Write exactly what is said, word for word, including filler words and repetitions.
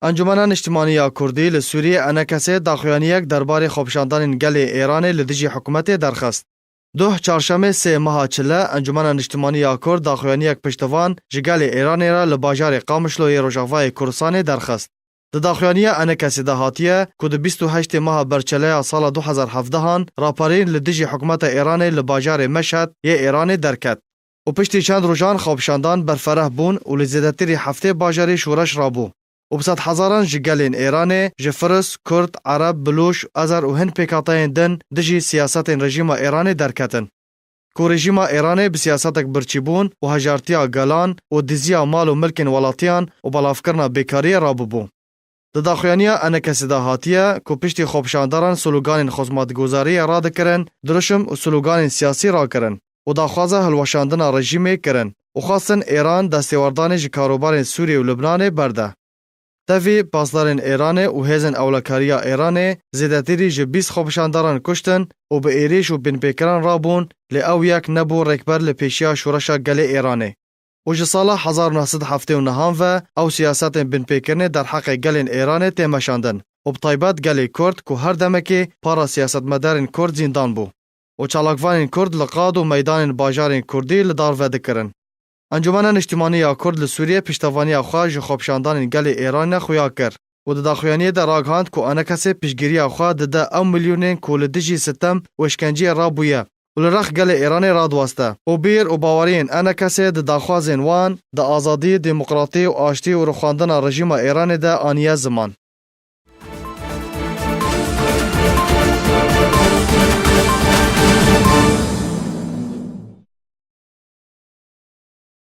Encûmena Niştimanî ya Kurdî li Sûriyê, ENKSê, daxuyaniyek derbarê xwepişandanên gelê Êranê li dijî hikûmetê derxist. Duh çarşemê sê meha çile, Encûmena Niştimanî ya Kurd daxuyaniyek piştivan ji gelê Êranê re li bajarê Qamişlo yê Rojavayê Kurdistanê derxist. Di daxuyaniya ENKSê de hatiye ku di bîst û heştê meha berçeleya sala du hezar hevdehan raperîn li dijî hikûmeta Êranê li bajarê Meşhed yê Êranê derket û piştî çend rojan xwepişandan berfereh bûn û li zêdetirî heftê bajarî şoreş rabû û bi sedhezaran ji gelên Êranê, ji Firis, Kurd, Ereb, Bilûş, Ezer û hin pêkhateyên din dijî siyasetên rejîma Êranê derketin. Ku rejîma Êranê bi siyasetek birçîbûn û hejartiya gelan û diziya mal û milkên welatiyan û belavkirina bêkariyê rabûbû. Di daxuyaniya ENKSê de hatiye ku piştî xwepişandaran sloganên xizmetguzariyê radikirin, dirûşim û sloganên siyasî rakirin û daxwaza hilweşandina rejîmê kirin û xwestin Êran destêwerdanê ji karobarên Sûriyê û Lubnanê berde. Tevî, pasdarên Êranê û hêzên ewlekariya Êranê zêdetirî ji bîst xwepişandaran kuştin û bi êrîş û binpêkiran rabûn, lê ew yek nebû rêkber li pêşiya şoreşa gelê Êranê. Û ji sala hezar û neh sed heftê û nehan ve ew siyasetên binpêkirinê derheqê gelên Êranê tê meşandin û bi taybet gelê Kurd ku her demekê para siyasetmedarên Kurd zîndan bû û çalakvanên Kurd li qad û meydanên bajarên Kurdî li dar vedikirin. Encûmena Niştimanî ya Kurd li Sûriyê piştevaniya xwe ji xwepişandanên gelê Êranê xuya kir û di daxuyaniyê de ragihand ku ENKSê piştgiriya xwe dide ew milyonên ku li dijî sitem û îşkenceyê rabûye û li rex gelê Êranê radiweste û bîr û baweriyên ENKSê di daxwazên wan di azadî, demokratî û aştî û rûxandina rejîma Êranê de aniye ziman.